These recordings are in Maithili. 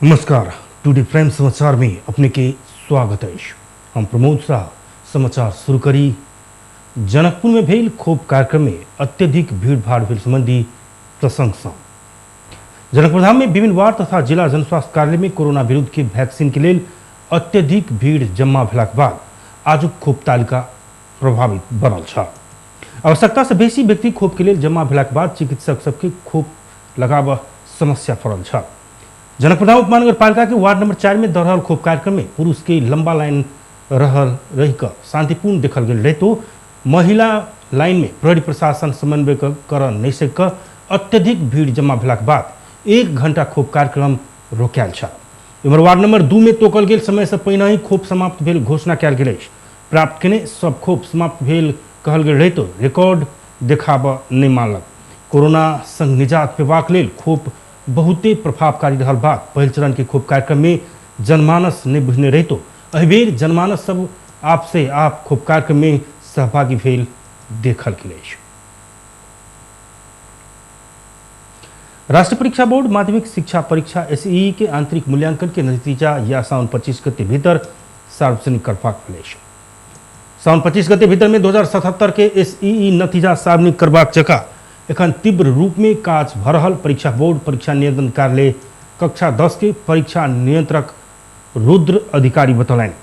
नमस्कार, टुडे प्राइम समाचार में अपने के स्वागत है। हम प्रमोद शाह समाचार शुरू करी। जनकपुर में भेल खोप कार्यक्रम में अत्यधिक भीड़भाड़ भेल संबंधी प्रसंग सँ जनकपुरधाम में विभिन्न वार्ड तथा जिला जनस्वास्थ्य कार्यालय में कोरोना विरुद्ध के वैक्सीन के लेल अत्यधिक भीड़ जम्मा भेलाक बाद आजुक खोप तालिका प्रभावित बनल छल। आवश्यकता से बेसी व्यक्ति खोप के लेल जम्मा भेलाक बाद चिकित्सक सबके खोप लगाबऽ समस्या पड़ल छल। जनकपुरधाम उपमहानगरपालिका के वार्ड नंबर 4 में दरहल खोप कार्यक्रम में पुरुष के लंबा लाइन रहल रही कऽ शांतिपूर्ण देखल गेल रहितो महिला लाइन में प्रहरी प्रशासन समन्वय कर नहीं सक कऽ अत्यधिक भीड़ जमा भेलाक बाद 1 घंटा खोप कार्यक्रम रोकायल छल। इम्हर वार्ड नंबर 2 में तोकल गेल समय से पहिने ही खोप समाप्त भेल घोषणा कयल गेल अछि। प्राप्त केने सब खोप समाप्त भेल कहल गेल रहितो रिकॉर्ड देखाबऽ नहि मानलक। कोरोना संग निजात पेबाक लेल खोप बहुते प्रभावकारी रहल बात पहिल चरण के खोप कार्यक्रम में जनमानस नहीं बुझने रहितो एहिबेर जनमानस सब आपसे आप खोप कार्यक्रम में सहभागी भेल देखल गेल अछि। राष्ट्रीय परीक्षा बोर्ड माध्यमिक शिक्षा परीक्षा एसईई के आंतरिक मूल्यांकन के नतीजा या साउन 25 गते भीतर सार्वजनिक करबाक भेल अछि। साउन 25 गते भीतर में 2077 के एसईई नतीजा सार्वजनिक करबाक जगह एखन तीव्र रूप में काज भ रहल परीक्षा बोर्ड परीक्षा नियंत्रण कार्यालय कक्षा 10 के परीक्षा नियंत्रक रुद्र अधिकारी बतौलनि।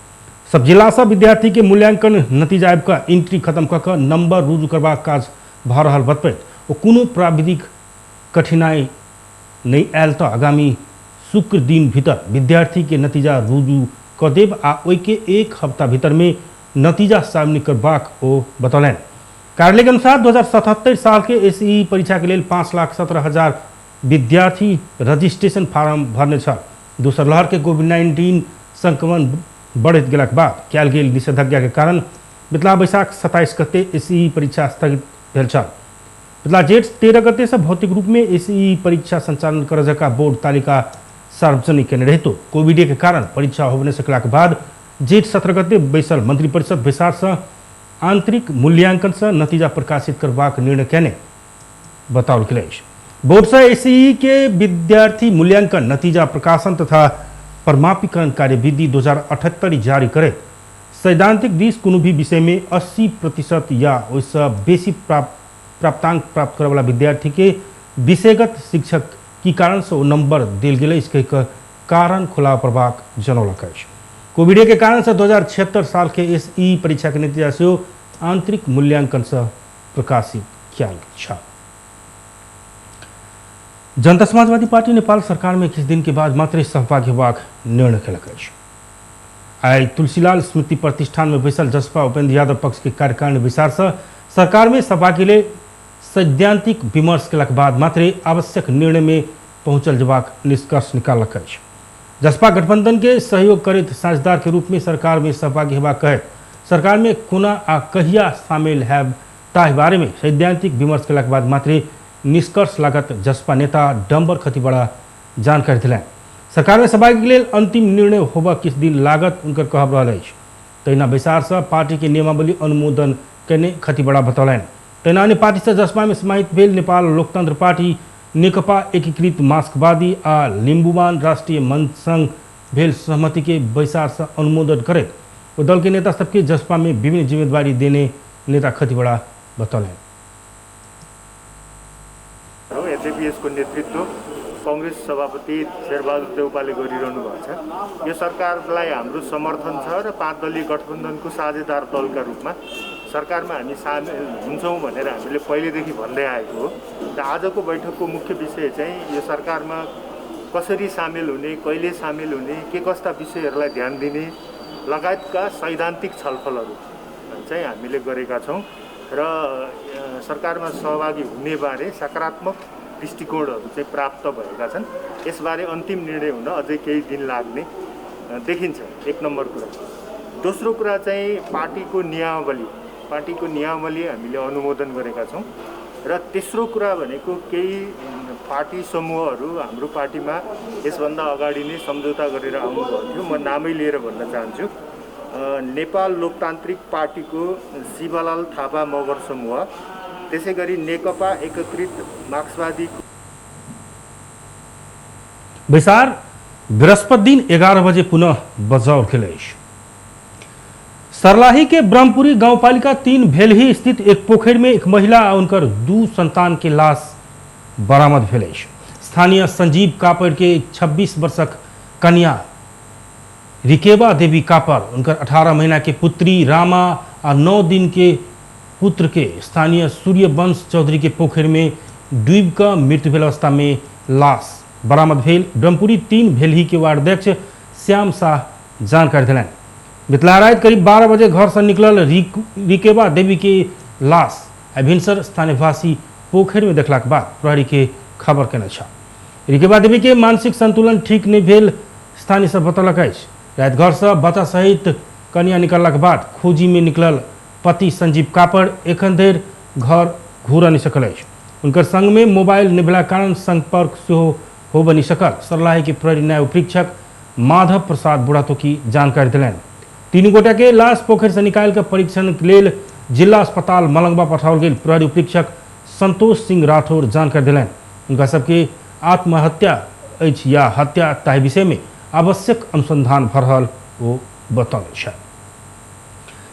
सब जिला से विद्यार्थी के मूल्यांकन नतीजा आबि कऽ एंट्री खत्म कऽ कऽ नंबर रुजू करबाक काज भ रहल बतबैत ओ कोनो प्राविधिक कठिनाई नहीं आयल तऽ आगामी शुक्र दिन भीतर विद्यार्थी के नतीजा रुजू कऽ देब आ ओहिके 1 हफ्ता भीतर में नतीजा सार्वजनिक करबाक ओ बतौलनि। कार्यालय के अनुसार 2077 साल के एसईई परीक्षा के लेल 5,17,000 विद्यार्थी रजिस्ट्रेशन फार्म भरने छल। दोसर लहर के कोविड-19 संक्रमण बढ़ैत गेलाक बाद कयल गेल निषेधाज्ञा के कारण बितला बैसाख 27 गते एसईई परीक्षा स्थगित भेल छल। बितला जेठ 13 गते से भौतिक रूप में एसईई परीक्षा संचालन करऽ जकाँ बोर्ड तालिका सार्वजनिक केने रहितो कोविड के कारण परीक्षा होबय नहि सकलाक बाद जेठ 17 गते बैसल मंत्रिपरिषद बैसार से आंतरिक मूल्यांकन से नतीजा प्रकाशित करबाक निर्णय केने बताओल गेल अछि। बोर्ड से एसईई के विद्यार्थी मूल्यांकन नतीजा प्रकाशन तथा प्रमापीकरण कार्यविधि 2078 जारी करैत सैद्धांतिक दिस कोनो भी विषय में 80% या ओहिसँ बेसी प्राप्तांक प्राप्त करऽवला विद्यार्थी के विषयगत शिक्षक की कारण से ओ नंबर देल गेल अछि कहि कऽ कारण खुलावा पड़बाक जनौलक अछि। कोविड के कारण से 2076 साल के एसईई परीक्षा के नतीजा सेहो आंतरिक मूल्यांकन से प्रकाशित कयल गेल छल। जनता समाजवादी पार्टी नेपाल सरकार में किछु दिन के बाद मात्र सहभागी होबाक निर्णय केलक अछि। आइ तुलसीलाल स्मृति प्रतिष्ठान में बैसल जसपा उपेंद्र यादव पक्ष के कार्यकारिणी बैसार से सरकार में सहभागी लेल सैद्धांतिक विमर्श केलाक बाद मात्रे आवश्यक निर्णय में पहुंचल जेबाक निष्कर्ष निकाललक अछि। जसपा गठबंधन के सहयोग करैत साझेदार के रूप में सरकार में सहभागी हेबाक कहैत सरकार में कोना आ कहिया शामिल हैब ताहि बारे में सैद्धांतिक विमर्श केलाक बाद मात्रे निष्कर्ष लागत जसपा नेता डम्बर खतिवड़ा जानकारी दिलनि। सरकार में सहभागी के लेल अंतिम निर्णय होबऽ किछु दिन लागत उनकर कहब रहल अछि। तहिना बैसार से पार्टी के नियमावली अनुमोदन केने खतिवड़ा बतौलनि। तहिना अन्य पार्टी से जसपा में समाहित भेल नेपाल लोकतंत्र पार्टी, नेकपा एकीकृत मार्क्सवादी आ लिम्बुवान राष्ट्रीय मंच संग भेल सहमति के बैसार से अनुमोदन करैत ओ दल के नेता सबके जसपा में विभिन्न जिम्मेदारी देने नेता खतिवड़ा बतौलनि। यद्यपि यसको नेतृत्व कांग्रेस सभापति शेरबहादुर देउपाले गरिरहनु भएको छ। यो सरकारलाई हाम्रो समर्थन छ र 5 दलीय गठबन्धनको साझेदार दलका रूपमा सरकारमा हामी सामेल हुन्छौँ भनेर हामीले पहिलेदेखि भन्दै आएको हो। र आजको बैठकको मुख्य विषय चाहिँ यो सरकारमा कसरी सामेल हुने, कहिले सामेल हुने, के कस्ता विषयहरूलाई ध्यान दिने लगायतका सैद्धान्तिक छलफलहरू चाहिँ हामीले गरेका छौँ र सरकारमा सहभागी हुनेबारे सकारात्मक दृष्टिकोणहरू चाहिँ प्राप्त भएका छन्। यसबारे अन्तिम निर्णय हुन अझै केही दिन लाग्ने देखिन्छ, एक नम्बर कुरा। दोस्रो कुरा चाहिँ पार्टीको नियमावली हामीले अनुमोदन गरेका छौँ। र तेस्रो कुरा भनेको केही पार्टी समूहहरू हाम्रो पार्टीमा यसभन्दा अगाडि नै सम्झौता गरेर आउनुभएको थियो। म नामै लिएर भन्न चाहन्छु, नेपाल लोकतान्त्रिक पार्टीको शिवलाल थापा मगर समूह, त्यसैगरी नेकपा एकीकृत मार्क्सवादी बैसार बृहस्पति दिन 11 बजे पुनः बजाओल गेल अछि। सरलाही के ब्रह्मपुरी गांवपालिका 3 भेलही स्थित एक पोखरि में एक महिला आ उनकर 2 संतान के लाश बरामद भेल अछि। स्थानीय संजीव कापड़ के 26 वर्षक कन्या रिकेबा देवी कापड़, उनकर 18 महीना के पुत्री रामा आ 9 दिन के पुत्र के स्थानीय सूर्यवंश चौधरी के पोखरि में डूबि कऽ मृत्यु भेल अवस्था में लाश बरामद भेल ब्रह्मपुरी 3 भेलही के वार्ड अध्यक्ष श्याम शाह जानकारी देलनि। बितला राति करीब 12 बजे घर से निकलल रिकेबा देवी के लाश आ भिनसर स्थानीयवासी पोखरि में देखलाक बाद प्रहरी के खबर केने छल। रिकेबा देवी के मानसिक संतुलन ठीक नहीं भेल स्थानीय सब बतौलक अछि। राति घर से बच्चा सहित कन्या निकललाक बाद खोजी में निकलल पति संजीव कापड़ एखन धरि घर घूर नहीं सकल अछि। उनकर संग में मोबाइल नहीं भेलाक कारण संपर्क सेहो हो बनी सकल। सरलाही के प्रहरी न्याय उपरीक्षक माधव प्रसाद बुढ़ाथोकी जानकारी देलनि। 3 गोटा के लाश पोखरि से निकालि कऽ परीक्षण के लेल जिला अस्पताल मलंगवा पठाओल गेल प्रहरी उपरीक्षक संतोष सिंह राठौर जानकारी देलनि। उनका सबके आत्महत्या अछि या हत्या ताहि विषय में आवश्यक अनुसंधान भऽ रहल ओ बतौने छथि।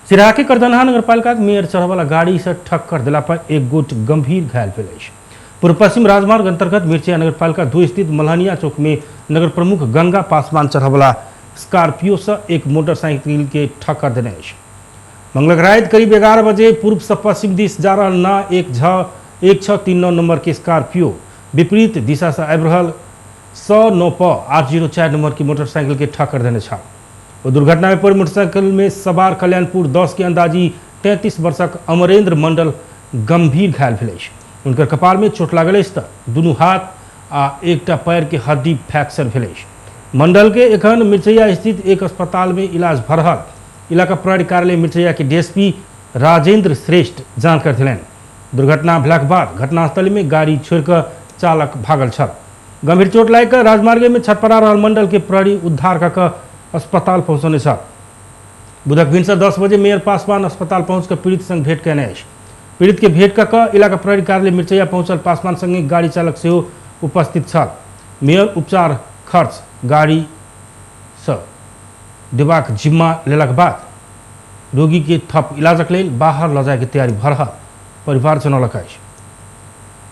सिराहा के करधनहा नगरपालिका मेयर चढ़वाला गाड़ी से ठक्कर देला पर एक गोट गंभीर घायल भेल अछि। पूर्व पश्चिम राजमार्ग अंतर्गत मिर्चिया नगरपालिका 2 स्थित मलहनिया चौक में नगर प्रमुख गंगा पासवान चढ़वाला स्कॉर्पियो से एक मोटरसाइकिल के ठक्कर देने अछि। मंगलक राति करीब 11 बजे पूर्व से पश्चिम दिस जा रहल ना 1639 नंबर के स्कॉर्पियो विपरीत दिशा से आबि रहल 109 प 804 नंबर की मोटरसाइकिल के ठक्कर देने छल। ओ दुर्घटना में पड़ी मोटरसाइकिल में सवार कल्याणपुर 10 के अंदाजी 33 वर्षक अमरेंद्र मंडल गंभीर घायल भेल अछि। उनकर कपार में चोट लागल अछि तऽ दुनू हाथ आ एकटा पैर के हड्डी फ्रैक्चर भेल अछि। मंडल के एखन मिर्चैया स्थित एक अस्पताल में इलाज भऽ रहल इलाका प्रहरी कार्यालय मिर्चैया के डीएसपी राजेंद्र श्रेष्ठ जानकारी देलनि। दुर्घटना भेलाक बाद घटनास्थल में गाड़ी छोड़िकऽ चालक भागल छल। गंभीर चोट लागि कऽ राजमार्ग में छटपटा रहल मंडल के प्रहरी उद्धार कऽ कऽ अस्पताल पहुँचौने छल। बुधक भिनसर 10 बजे मेयर पासवान अस्पताल पहुँच कऽ पीड़ित संग भेंट कयने अछि। पीड़ित के भेंट कऽ कऽ इलाका प्रहरी कार्यालय मिर्चैया पहुँचल पासवान संगे गाड़ी चालक सेहो उपस्थित छल। मेयर उपचार खर्च गाड़ी सँ देबाक जिम्मा लेलाक बाद रोगी के थप इलाजक लेल बाहर लऽ जायके तैयारी भऽ रहल परिवार जनौलक अछि।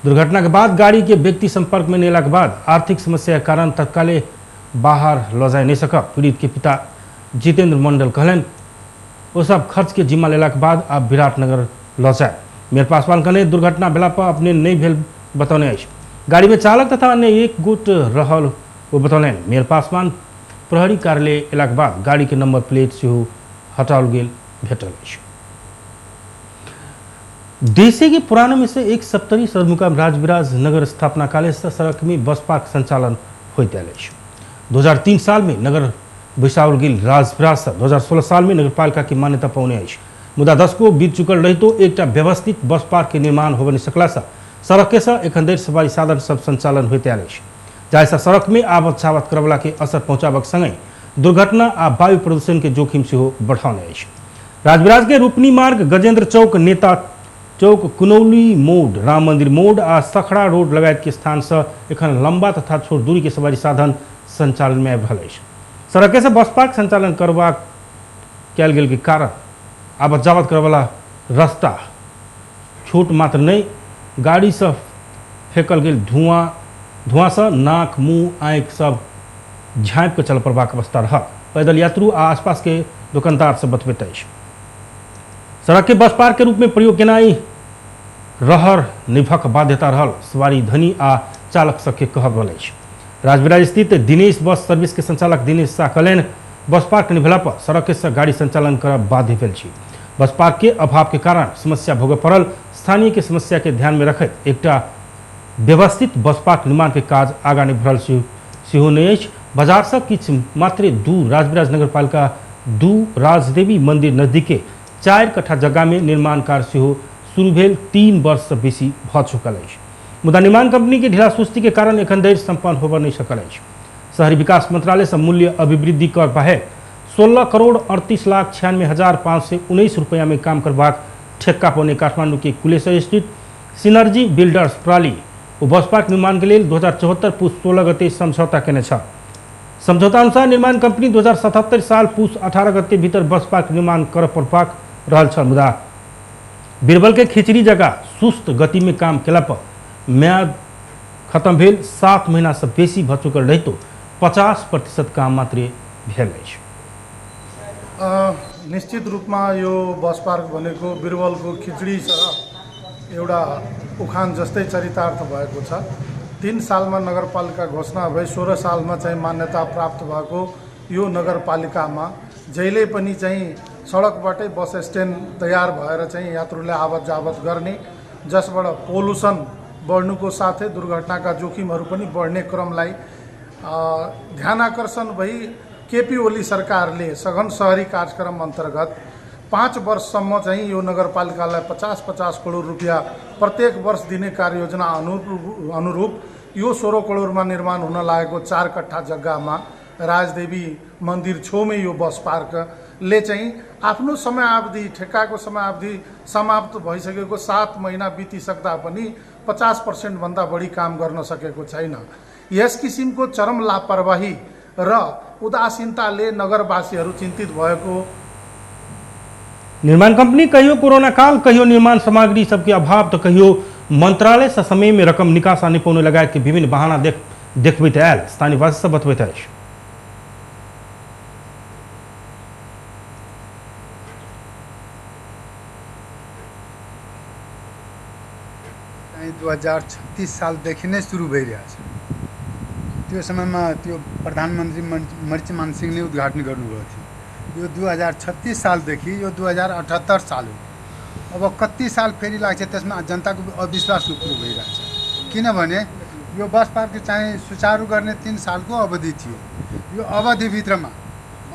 दुर्घटना के बाद गाड़ी के व्यक्ति संपर्क में नहि अयलाक बाद आर्थिक समस्या के कारण तत्काले बाहर लऽ जाय नहि सकब पीड़ित के पिता जितेंद्र मंडल कहलनि। ओ सब खर्च के जिम्मा लेलाक बाद आब विराटनगर लऽ जाय। मेयर पासवान कहने दुर्घटना भेला पर अपने नहि भेल बतौने अछि। गाड़ी में चालक तथा अन्य एक गोट रहल ओ बतौलनि। मेयर पासवान प्रहरी कार्यालय अयलाक बाद गाड़ी के नंबर प्लेट सेहो हटाओल गेल भेटल अछि। देशे के पुराना में से एक सप्तरी सदरमुकाम राजविराज नगर स्थापना काले से सड़क में बस पार्क संचालन होइत आयल अछि। 2003 साल में नगर बैसाओल गेल राजविराज से 2016 साल में नगरपालिका के मान्यता पौने अछि। मुदा दशकों बीत चुकल रहितो एकटा व्यवस्थित बस पार्क के निर्माण होबय नहि सकला से सड़क से एखन धरि सवारी साधन सब संचालन होइत आयल अछि, जाहिसँ सड़क में आवत जावत करवला के असर पहुंचाबक संगहि दुर्घटना आ वायु प्रदूषण के जोखिम सेहो बढ़ौने अछि। राजविराज के रूपनी मार्ग, गजेंद्र चौक, नेता चौक, कुनौली मोड़, राम मंदिर मोड़ आ सखड़ा रोड लगायत के स्थान से एखन लंबा तथा छोट दूरी के सवारी साधन संचालन में आबि रहल अछि। सड़क से बस पार्क संचालन करबाक कयल गेल के कारण आवत जावत करवला रास्ता छोट मात्र नहीं, गाड़ी से फेंकल गेल धुआं से नाक, मुंह, आँखि सब झाँपि कऽ चलऽ पड़बाक अवस्था रहल पैदल यात्रु आ आसपास के दुकानदार सब बतबैत अछि। सड़क के बस पार्क के रूप में प्रयोग केनाइ रहर निभक बाध्यता रहल सवारी धनी आ चालक सबके कहब रहल अछि। राजविराज स्थित दिनेश बस सर्विस के संचालक दिनेश शाह कहलनि, बस पार्क नहि भेला पर सड़क से गाड़ी संचालन करब बाध्य भेल छी। बस पार्क के अभाव के कारण समस्या भोगय पड़ल स्थानीय के समस्या के ध्यान में रखैत एकटा व्यवस्थित बस पार्क निर्माण के काज आगाँ नहि बढ़ल सेहो नहि अछि। बाजार से किछु मात्रे दूर राजविराज नगरपालिका 2 राजदेवी मंदिर नजदीके 4 कट्ठा जगह में निर्माण कार्य सेहो शुरू भेल 3 वर्ष से बेसी भऽ चुकल अछि। मुदा निर्माण कंपनी के ढीला सुस्ती के कारण एखन धरि संपन्न होबय नहि सकल अछि। शहरी विकास मंत्रालय से मूल्य अभिवृद्धि कर बाहेक 16,38,96,519 रुपया में काम करबाक ठेक्का पौने काठमांडू के कुलेश्वर स्थित सिनर्जी बिल्डर्स प्राली ओ बस पार्क निर्माण के लेल 2074 पुस 16 गते समझौता केने छल। समझौता अनुसार निर्माण कंपनी 2077 साल पुस 18 गते भीतर बस पार्क निर्माण कर पड़बाक रहल छल, मुदा बीरबल के खिचड़ी जगह सुस्त गति में काम केला पर म्याद खत्म भेल 7 महीना से बेसी भ चुकल रहितो 50% काम मात्रे भेल अछि। निश्चित रूपमा यो बस पार्क भनेको बिरबलको खिचडी सरह एउटा उखान जस्तै चरितार्थ भएको छ। 3 सालमा नगरपालिका घोषणा भई 16 सालमा चाहिँ मान्यता प्राप्त भएको यो नगरपालिकामा जहिले पनि चाहिँ सडकबाटै बस स्ट्यान्ड तयार भएर चाहिँ यात्रुले आवत जावत गर्ने, जसबाट पोल्युसन बढ्नुको साथै दुर्घटनाका जोखिमहरू पनि बढ्ने क्रमलाई ध्यानाकर्षण भई केपी ओली सरकारले सघन सहरी कार्यक्रम अन्तर्गत 5 वर्षसम्म चाहिँ यो नगरपालिकालाई 50-50 करोड रुपियाँ प्रत्येक वर्ष दिने कार्ययोजना अनुरूप यो 16 करोडमा निर्माण हुन लागेको 4 कट्ठा जग्गामा राजदेवी मन्दिर छेउमै यो बस पार्कले चाहिँ आफ्नो समयावधि, ठेक्काको समयावधि समाप्त भइसकेको 7 महिना बितिसक्दा पनि 50% भन्दा बढी काम गर्न सकेको छैन। यस किसिमको चरम लापरवाही र उदासीनताले नगरवासीहरू चिन्तित भएको। निर्माण कंपनी कहियो कोरोना काल, कहियो निर्माण सामग्री सबके अभाव, तो कहियो मंत्रालय से समय में रकम निकासा नहीं पाउने लगायत के विभिन्न बहाना देखबैत आयल स्थानीयवासी सब बतबैत अछि। चाहिँ 2036 सालदेखि नै सुरु भइरहेछ। त्यो समयमा त्यो प्रधानमन्त्री मरिचमान सिंहले उद्घाटन गर्नुभएको थियो। यो 2036 सालदेखि यो 2078 साल हो। अब कति साल फेरि लाग्छ त्यसमा जनताको अविश्वासको कुरो भइरहेछ। किनभने यो बस पार्क चाहिँ सुचारू गर्ने 3 सालको अवधि थियो। यो अवधिभित्रमा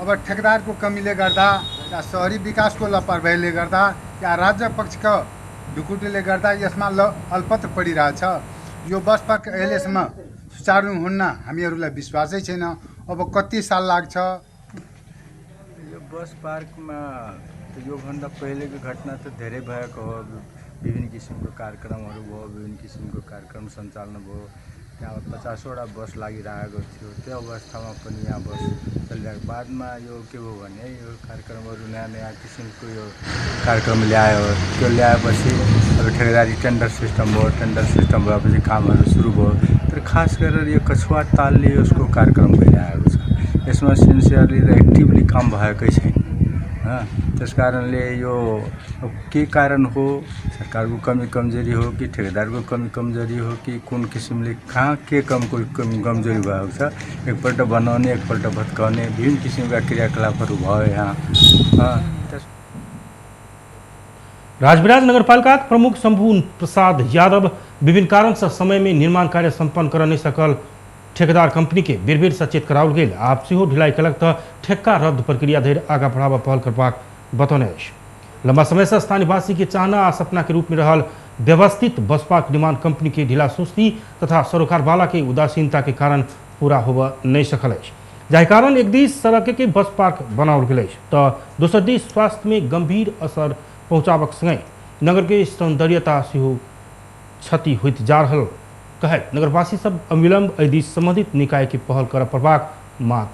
अब ठेकेदारको कमीले गर्दा या सहरी विकासको लापरवाहीले गर्दा या राज्य पक्षको ढुकुटीले गर्दा यसमा अल्पत्र परिरहेछ। यो बस पार्क अहिलेसम्म सुचारू हुन्न, हामीहरूलाई विश्वासै छैन। अब कति साल लाग्छ? यो बस पार्कमा योभन्दा पहिलेको घटना त धेरै भएको हो। विभिन्न किसिमको कार्यक्रमहरू भयो, विभिन्न किसिमको कार्यक्रम सञ्चालन भयो। त्यहाँ 50वटा बस लागिरहेको थियो। त्यो अवस्थामा पनि यहाँ बस चलिरहेको। बादमा यो के भयो भने यो कार्यक्रमहरू नयाँ नयाँ किसिमको यो कार्यक्रम ल्यायो। त्यो ल्याएपछि अब ठेकेदारी टेन्डर सिस्टम भयो। टेन्डर सिस्टम भएपछि कामहरू सुरु भयो। तर खास गरेर यो कछुवा तालले यसको कार्यक्रम भइरहेको छ। यसमा सिन्सियरली र एक्टिभली काम भएकै छैन। त्यस कारणले यो के कारण हो, सरकारको कमी कमजोरी हो कि ठेकेदारको कमी कमजोरी हो कि कुन किसिमले कहाँ के कमी कमजोरी भएको छ, एकपल्ट बनाउने एकपल्ट भत्काउने विभिन्न किसिमका क्रियाकलापहरू भयो यहाँ। राजविराज नगरपालिका प्रमुख शंभु प्रसाद यादव विभिन्न कारण से समय में निर्माण कार्य सम्पन्न कर नहीं सकल ठेकेदार कंपनी के बेर बेर सचेत कराओल गेल। आब सेहो ढिलाई कलक त ठेक्का रद्द प्रक्रिया धरि आगा बढ़ावा पहल करबाक बतौने अछि। लंबा समय से स्थानीयवासी के चाहना आ सपना के रूप में रहल व्यवस्थित बस पार्क निर्माण कंपनी के ढिला सुस्ती तथा सरोकारवाला के उदासीनता के कारण पूरा होबय नहीं सकल अछि, जाहि कारण एक दिस सड़क के बस पार्क बनाओल गेल अछि तऽ दोसर दिस स्वास्थ्य में गंभीर असर पहुँचाबक संगहि नगर के सौंदर्यता सेहो क्षति होइत जा रहल कहैत नगरवासी सब अविलंब एहि दिस संबंधित निकाय के पहल करय पड़बाक मांग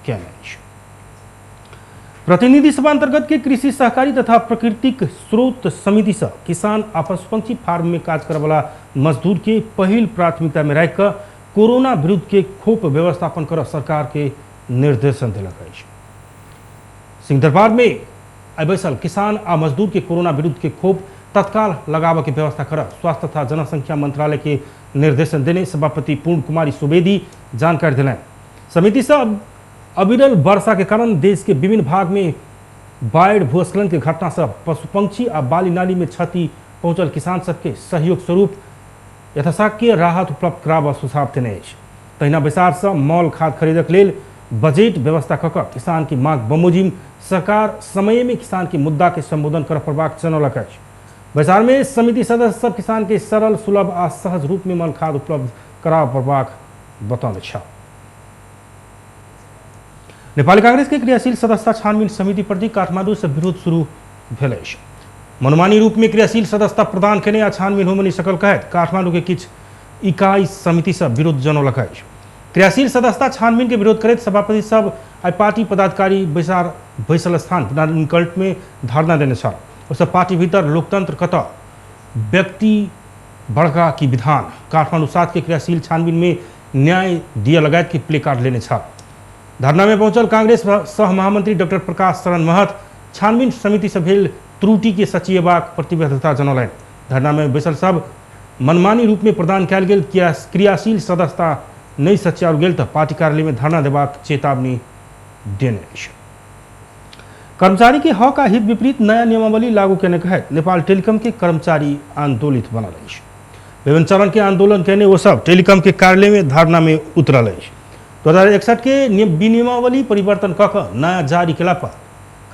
कयने अछि। प्रतिनिधि सभा अंतर्गत के कृषि सहकारी तथा प्राकृतिक स्रोत समिति से किसान आ पशुपक्षी फार्म में काज करवाला मजदूर के पहिल प्राथमिकता में राखि कऽ कोरोना विरुद्ध के खोप व्यवस्थापन कर सरकार के निर्देशन देलक अछि। सिंहदरबार में आइ बैसल किसान आ मजदूर के कोरोना विरुद्ध के खोप तत्काल लगाबऽ के व्यवस्था कर स्वास्थ्य तथा जनसंख्या मंत्रालय के निर्देशन देने सभापति पूर्ण कुमारी सुवेदी जानकारी दिलनि। समिति से अविरल वर्षा के कारण देश के विभिन्न भाग में बाढ़ि भूस्खलन के घटना से पशु पंक्षी आ बाली नाली में क्षति पहुंचल किसान सबके सहयोग स्वरूप यथाशक्य राहत उपलब्ध कराबऽ सुझाव देने अछि। तहिना बैसार से मल खाद खरीदक लेल बजट व्यवस्था कऽ कऽ किसान की मांग बमोजिम सरकार समय में किसान के मुद्दा के संबोधन कर पड़बाक जनौलक अछि। बैसार में समिति सदस्य सब किसान के सरल सुलभ आ सहज रूप में मल खाद उपलब्ध कराबऽ पड़बाक बतौने छल। नेपाली कांग्रेस के क्रियाशील सदस्यता छानबीन समिति प्रति काठमाडौँ से विरोध शुरू भेल अछि। मनमानी रूप में क्रियाशील सदस्यता प्रदान केने आ छानबीन होमय नहि सकल कहैत काठमाडौँ के किछु इकाई समिति से विरोध जनौलक अछि। क्रियाशील सदस्यता छानबीन के विरोध करैत सभापति सब आइ पार्टी पदाधिकारी बैसार बैसल स्थान बुढानीलकण्ठ में धरना देने छल। ओ सब पार्टी भीतर लोकतंत्र कतऽ, व्यक्ति बड़का की विधान, काठमांडू 7 के क्रियाशील छानबीन में न्याय दिया लगायत के प्ले कार्ड लेने छल। धरना में पहुंचल कांग्रेस सह महामंत्री डॉक्टर प्रकाश शरण महत छानबीन समिति से भेल त्रुटि के सचिएबाक प्रतिबद्धता जनौलनि। धरना में बैसल सब मनमानी रूप में प्रदान कयल गेल क्रियाशील सदस्यता नहि सच्याओल गेल तऽ पार्टी कार्यालय में धरना देबाक चेतावनी देने अछि। कर्मचारी के हक आ हित विपरीत नया नियमावली लागू केने कहैत नेपाल टेलीकॉम के कर्मचारी आंदोलित बनल अछि। विभिन्न चरण के आंदोलन केने ओ सब टेलीकॉम के कार्यालय में धरना में उतरल अछि। 2061 के विनियमावली परिवर्तन कऽ कऽ नया जारी केला पर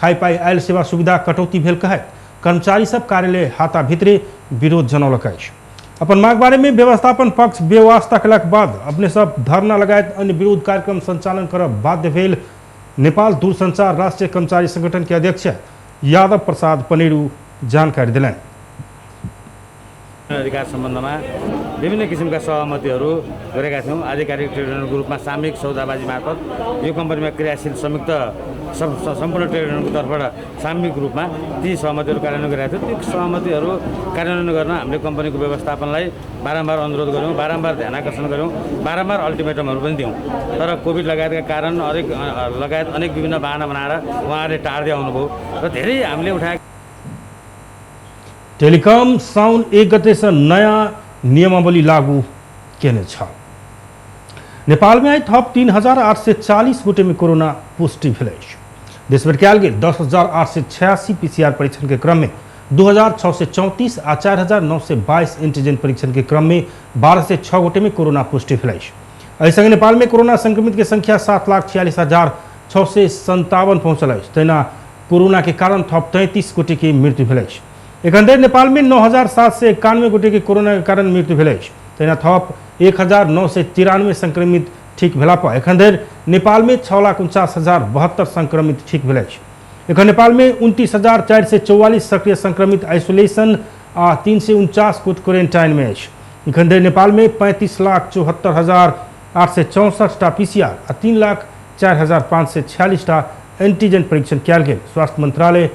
खाइ पाइ आयल सेवा सुविधा कटौती भेल कहैत कर्मचारी सब कार्यालय हाता भितरे विरोध जनौलक अछि। अपन मांग बारे में व्यवस्थापन पक्ष बेवास्ता केलाक बाद अपने सब धरना लगायत अन्य विरोध कार्यक्रम संचालन करब बाध्य भेल नेपाल दूरसंचार राष्ट्रीय कर्मचारी संगठन के अध्यक्ष यादव प्रसाद पनेरू जानकारी दिलनि। अधिकार सम्बन्धमा विभिन्न किसिमका सहमतिहरू गरेका थियौँ। आधिकारिक ट्रेड युनियनको रूपमा सामूहिक सौदाबाजी मार्फत यो कम्पनीमा क्रियाशील संयुक्त सम्पूर्ण ट्रेड युनियनको तर्फबाट सामूहिक रूपमा ती सहमतिहरू कार्यान्वयन गरेका थियौँ। ती सहमतिहरू कार्यान्वयन गर्न हामीले कम्पनीको व्यवस्थापनलाई बारम्बार अनुरोध गऱ्यौँ, बारम्बार ध्यान आकर्षण गऱ्यौँ, बारम्बार अल्टिमेटमहरू पनि दियौँ। तर कोभिड लगायतका कारण लगायत अनेक विभिन्न बहाना बनाएर उहाँहरूले टार्दै आउनुभयो र धेरै हामीले उठाएका। टेलिकम साउन 1 गते से नयाँ नियमावली लागू केने छ। नेपाल में आइ थप 3840 गोटे में कोरोना पुष्टि भेल अछि। देशभर कयल गेल 10,886 पीसीआर परीक्षण के क्रम में 2,634 आ 4,922 एंटीजन परीक्षण के क्रम में 1206 गोटे में कोरोना पुष्टि भेल अछि। एहि संगे नेपाल में कोरोना संक्रमित के संख्या 7,46,657 पहुंचल अछि। तहिना कोरोना के कारण थप 33 गोटे के मृत्यु भेल अछि। एखन धरि नेपाल में 9,791 गोटे के कोरोना के कारण मृत्यु भेल अछि। तहिना थप 1,993 संक्रमित ठीक भेला पर एखन धरि नेपाल में 6,49,072 संक्रमित ठीक भेल अछि। एखन नेपाल में 29,444 सक्रिय संक्रमित आइसोलेशन आ 349 गोट क्वारेंटाइन में अछि। एखन धरि नेपाल में 35,74,864 टा पीसीआर आ 3,04,546 टा एंटीजन परीक्षण कयल गेल स्वास्थ्य मंत्रालय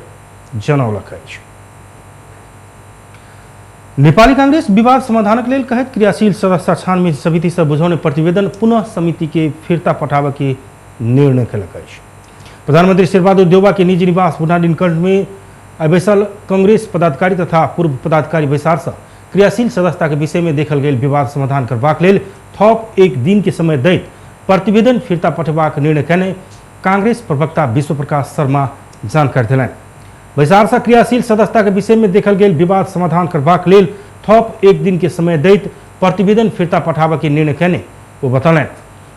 जनौलक अछि। नेपाली कांग्रेस विवाद समाधानक लेल कहैत क्रियाशील सदस्यता छानबीन समिति से बुझौने प्रतिवेदन पुनः समिति के फिर्ता पठाबऽ के निर्णय केलक अछि। प्रधानमंत्री शेरबहादुर देउवा के निजी निवास बुढानीलकण्ठ में आइ बैसल कांग्रेस पदाधिकारी तथा पूर्व पदाधिकारी बैसार से क्रियाशील सदस्यता के विषय में देखल गेल विवाद समाधान करबाक लेल थप 1 दिन के समय दैत प्रतिवेदन फिर्ता पठेबाक निर्णय केने कांग्रेस प्रवक्ता विश्व प्रकाश शर्मा जानकारी देलनि। बैसार से क्रियाशील सदस्यता के विषय में देखल गेल विवाद समाधान करबाक लेल थप 1 दिन के समय दैत प्रतिवेदन फिर्ता पठाबऽ के निर्णय केने ओ बतौलनि।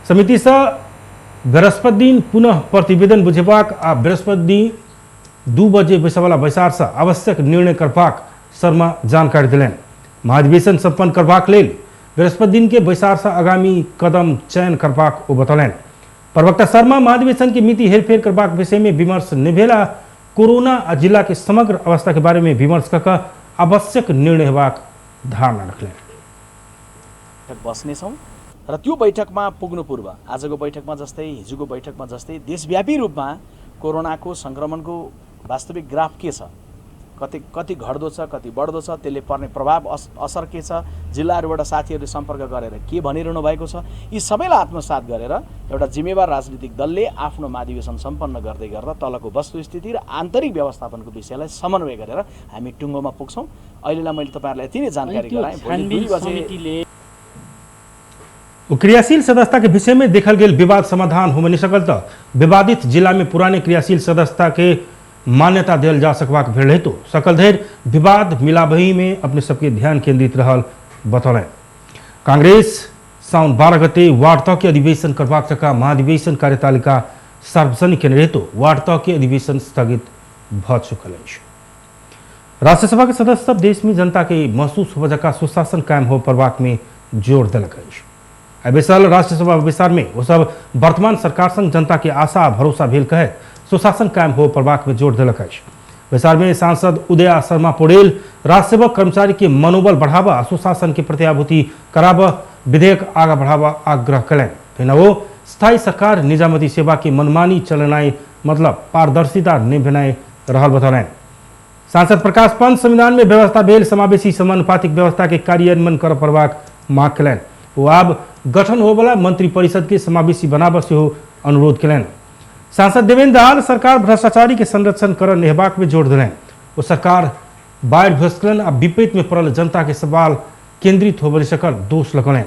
समिति से बृहस्पति दिन पुनः प्रतिवेदन बुझेबाक आ बृहस्पति दिन 2 बजे बैसयवला बैसार से आवश्यक निर्णय करबाक शर्मा जानकारी देलनि। महाधिवेशन सम्पन्न करबाक लेल बृहस्पति दिन के बैसार से आगामी कदम चयन करबाक ओ बतौलनि। प्रवक्ता शर्मा महाधिवेशन के मिति हेरफेर करबाक विषय में विमर्श नहि भेल आ कोरोना आ जिला के समग्र अवस्था के बारे में विमर्श कऽ आवश्यक निर्णय हेबाक धारणा रखलनि। बस्नेछौँ र त्यो बैठकमा पुग्नु पूर्व आजको बैठकमा जस्तै हिजोको बैठकमा जस्तै देशव्यापी रूपमा कोरोनाको सङ्क्रमणको वास्तविक ग्राफ के छ, कति कति घट्दो छ, कति बढ्दो छ, त्यसले पर्ने प्रभाव असर के छ, जिल्लाहरूबाट साथीहरूले सम्पर्क गरेर के भनिरहनु भएको छ, यी सबैलाई आत्मसात गरेर एउटा जिम्मेवार राजनीतिक दलले आफ्नो महाधिवेशन सम्पन्न गर्दै गर्दा तलको वस्तुस्थिति र आन्तरिक व्यवस्थापनको विषयलाई समन्वय गरेर हामी टुङ्गोमा पुग्छौँ। अहिलेलाई मैले तपाईँहरूलाई यति नै जानकारी गराएँ। भोलि 2 बजे क्रियाशील सदस्यता के विषय में देखल गेल विवाद समाधान होमय नहि सकल तऽ विवादित जिला में पुराने क्रियाशील सदस्यता के मान्यता देल जा सकबाक भेल हेतु सकल धरि विवाद मिलाबही में अपने सबके ध्यान केंद्रित रहल बतौलनि। कांग्रेस साउन 12 गते वार्ड तह के अधिवेशन करबाक जकाँ महाधिवेशन कार्यतालिका सार्वजनिक केने हेतु वार्ड तह के अधिवेशन स्थगित भऽ चुकल अछि। राज्यसभा के सदस्य सब देश में जनता के महसूस होबय जकाँ सुशासन कायम हो पड़बाक में जोर देलक अछि। आइ बैसल राज्यसभा बैसार में ओ सब वर्तमान सरकार संग जनता के आशा आ भरोसा भेल कहैत सुशासन कायम हो पड़बाक में जोर देलक अछि। बैसार में सांसद उदया शर्मा पौडेल राजसेवक कर्मचारी के मनोबल बढ़ावा आ सुशासन के प्रत्याभूति कराबऽ विधेयक आगा बढ़ावा आग्रह कयलनि। तहिना वो स्थायी सरकार निजामती सेवा के मनमानी चलनाई मतलब पारदर्शिता नहि भेनाइ रहल बतौलनि। सांसद प्रकाश पंत संविधान में व्यवस्था भेल समावेशी समानुपातिक व्यवस्था के कार्यान्वयन कर पड़बाक मांग कयलनि। वो आब गठन होबला मंत्री परिषद के समावेशी बनाबऽ सेहो अनुरोध कयलनि। सांसद देवेन्द्र दाहाल सरकार भ्रष्टाचारी के संरक्षण कर नेहबाक में जोर देलनि। वो सरकार बाढ़ि भूस्खलन आ विपरीत में पड़ल जनता के सवाल केंद्रित होबय सकल दोष लगौलनि।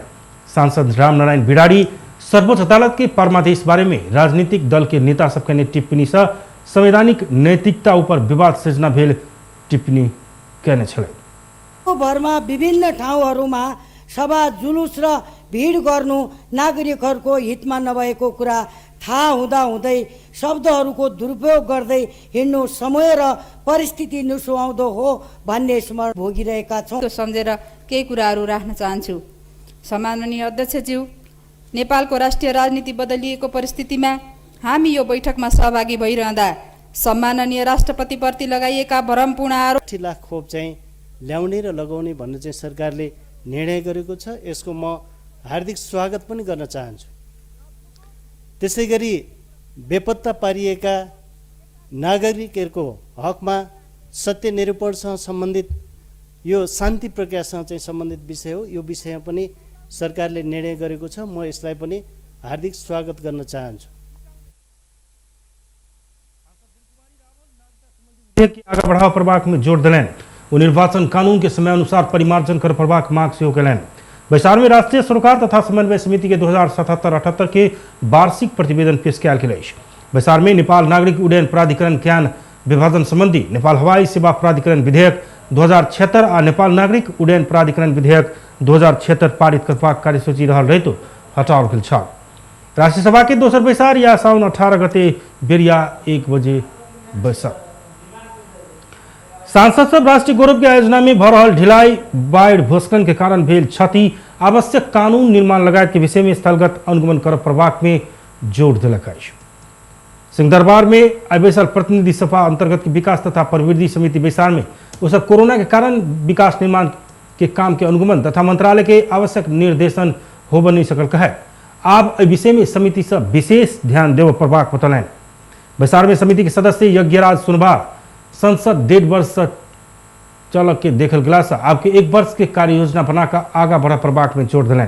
सांसद रामनारायण बिराड़ी सर्वोच्च अदालत के परमादेश बारे में राजनीतिक दल के नेता सबके टिप्पणी से संवैधानिक नैतिकता ऊपर विवाद सृजना भेल टिप्पणी कयने छलै। भरमा विभिन्न ठाउँहरूमा सभा जुलुस र भिड गर्नु नागरिकहरूको हितमा नभएको कुरा थाहा हुँदा हुँदै शब्दहरूको दुरुपयोग गर्दै हिँड्नु समय र परिस्थिति नसुहाउँदो हो भन्ने स्मरण भोगिरहेका छौँ। त्यो सम्झेर केही कुराहरू राख्न चाहन्छु। सम्माननीय अध्यक्षज्यू, नेपालको राष्ट्रिय राजनीति बदलिएको परिस्थितिमा हामी यो बैठकमा सहभागी भइरहँदा सम्माननीय राष्ट्रपतिप्रति लगाइएका भ्रमपूर्ण आरोप 80 लाख खोप चाहिँ ल्याउने र लगाउने भन्ने चाहिँ सरकारले निर्णय गरेको छ। यसको म हार्दिक स्वागत पनि गर्न चाहन्छु। त्यसैगरी बेपत्ता पारिएका नागरिकहरूको हकमा सत्य निरूपणसँग सम्बन्धित यो शान्ति प्रक्रियासँग चाहिँ सम्बन्धित विषय हो। यो विषयमा पनि सरकारले निर्णय गरेको छ। म यसलाई पनि हार्दिक स्वागत गर्न चाहन्छु। आगा बढ़ाव पड़बाक में जोर देलनि। ओ निर्वाचन कानून के समय अनुसार परिमार्जन कर पड़बाक मांग सेहो कयलनि। बैसार में राष्ट्रीय सरोकार तथा समन्वय समिति के 2077-78 के वार्षिक प्रतिवेदन पेश कयल गेल अछि। बैसार में नेपाल नागरिक उड्डयन प्राधिकरण ज्ञान विभाजन संबंधी नेपाल हवाई सेवा प्राधिकरण विधेयक 2076 आ नेपाल नागरिक उड्डयन प्राधिकरण विधेयक 2076 पारित करबाक कार्यसूची रहल रहितो हटाओल गेल छल। राष्ट्रीय सभा के दोसर बैसार या साउन 18 गते बेरिया 1 बजे बैसक। सांसद सब राष्ट्रीय गौरव के आयोजना में भ रहल ढिलाई, बाढ़ि भूस्खलन के कारण भेल क्षति, आवश्यक कानून निर्माण लगायत के विषय में स्थलगत अनुगमन कर पड़बाक में जोर देलक अछि। सिंहदरबार में आइ बैसल प्रतिनिधि सभा अंतर्गत के विकास तथा प्रवृद्धि समिति बैसार में ओ सब कोरोना के कारण विकास निर्माण के काम के अनुगमन तथा मंत्रालय के आवश्यक निर्देशन होब नहीं सकल कहे आब एहि विषय में समिति से विशेष ध्यान देबय पड़बाक बतौलनि। बैसार में समिति के सदस्य यज्ञराज सुनवार संसद 1.5 वर्ष चलक के देखल गेला से आबके 1 वर्ष के कार्य योजना बनाकर आगा बढ़ पड़बाक में जोर देलनि।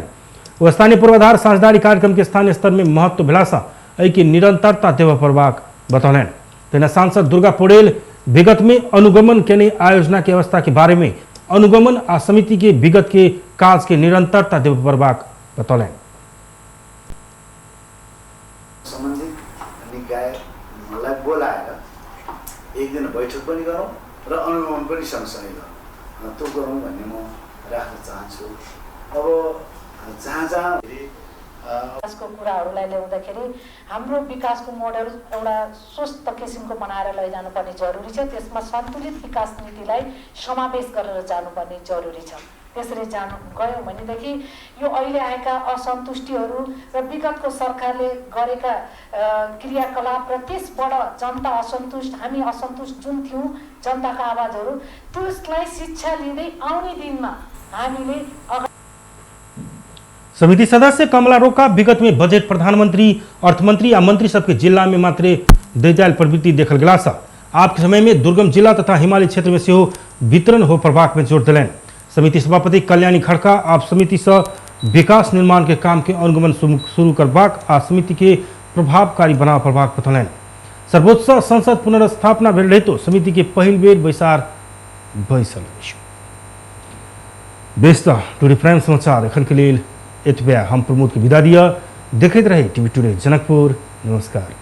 ओ स्थानीय पूर्वाधार साझेदारी कार्यक्रम के स्थानीय स्तर में महत्व भेला से एहि निरंतरता देबय पड़बाक बतौलनि। तहिना सांसद दुर्गा पौडेल विगत में अनुगमन केने आयोजना के अवस्था के बारे में अनुगमन आ समिति के विगत के काज के निरंतरता देबय पड़बाक बतौलनि। सम्बन्धित निकायलाई बोलाएर एक दिन बैठक पनि गरौँ र अनुगमन पनि सँगसँगै गरौँ, त्यो गरौँ भन्ने म राख्न चाहन्छु। अब जहाँ जहाँ विकासको कुराहरूलाई ल्याउँदाखेरि हाम्रो विकासको मोडल एउटा स्वस्थ किसिमको बनाएर लैजानुपर्ने जरुरी छ। त्यसमा सन्तुलित विकास नीतिलाई समावेश गरेर जानुपर्ने जरुरी छ। त्यसरी जानु गयौँ भनेदेखि यो अहिले आएका असन्तुष्टिहरू र विगतको सरकारले गरेका क्रियाकलाप र त्यसबाट जनता असन्तुष्ट, हामी असन्तुष्ट जुन थियौँ, जनताका आवाजहरू, त्यसलाई शिक्षा लिँदै आउने दिनमा हामीले समिति सदस्य कमला रोका विगत में बजट प्रधानमंत्री, अर्थमंत्री आ मंत्री सबके जिला में मात्रे दैजायल प्रवृत्ति देखल गेला से आपके समय में दुर्गम जिला तथा हिमालय क्षेत्र में सेहो वितरण हो पड़बाक में जोर देलनि। समिति सभापति कल्याणी खड़का आप समिति से विकास निर्माण के काम के अनुगमन शुरू करबाक आ समिति के प्रभावकारी बनाव पड़बाक बतौलनि। सर्वोच्च संसद पुनर्स्थापना भेल रहितो समिति के पहिल बेर बैसार बैसल अछि। बेस त टुडे प्राइम समाचार एखन के लेल एतबे। हम प्रमोद के विदा दिया। देखैत रहे टीवी टुडे जनकपुर। नमस्कार।